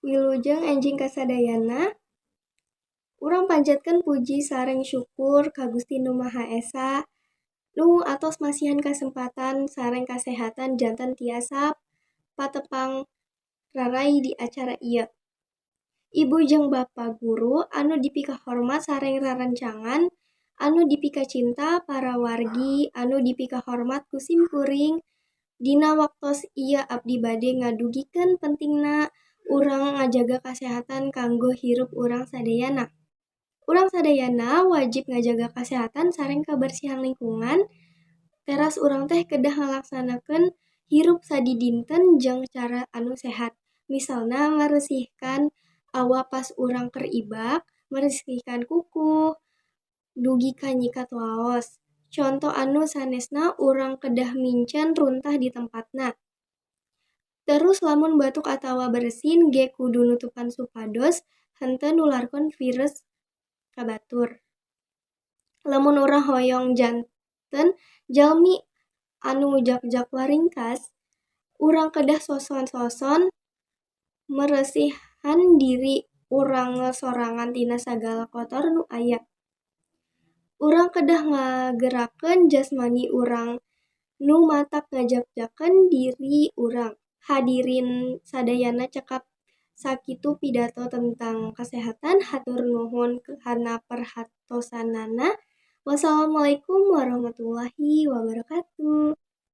Wilujeng enjing kasadayana. Urang panjatkeun puji sareng syukur ka Gusti Nu Maha Esa nu atos masihan kasempatan sareng kasehatan janten tiasa patepang rarai di acara ieu. Ibu jeung Bapa guru anu dipikahormat sareng rerencangan anu dipikacinta para wargi anu dipikahormat ku simkuring. Dina waktos ieu abdi bade ngadugikeun pentingna urang ngajaga kasehatan kanggo hirup urang sadayana. Urang sadayana wajib ngajaga kasehatan sareng kabersihan lingkungan. Teras urang teh kedah ngalaksanakeun hirup sadidinten jeung cara anu sehat. Misalna meresihkan awak pas urang keur ibak, meresihkan kuku, dugi ka nyikat waos. Conto anu sanesna urang kedah mincen runtah di tempatna. Terus lamun batuk atawa bersin ge kudu nutupan supados henteu nularkeun virus ka batur. Lamun urang hoyong janten jalmi anu jakjak waringkas, urang kedah soson-soson meresihan diri urang sorangan tina sagala kotor nu aya. Urang kedah ngagerakeun jasmani urang nu matak ngajakjakeun diri urang. Hadirin sadayana, cekap sakitu pidato tentang kesehatan. Hatur nuhun kana perhatosanana. Wassalamualaikum warahmatullahi wabarakatuh.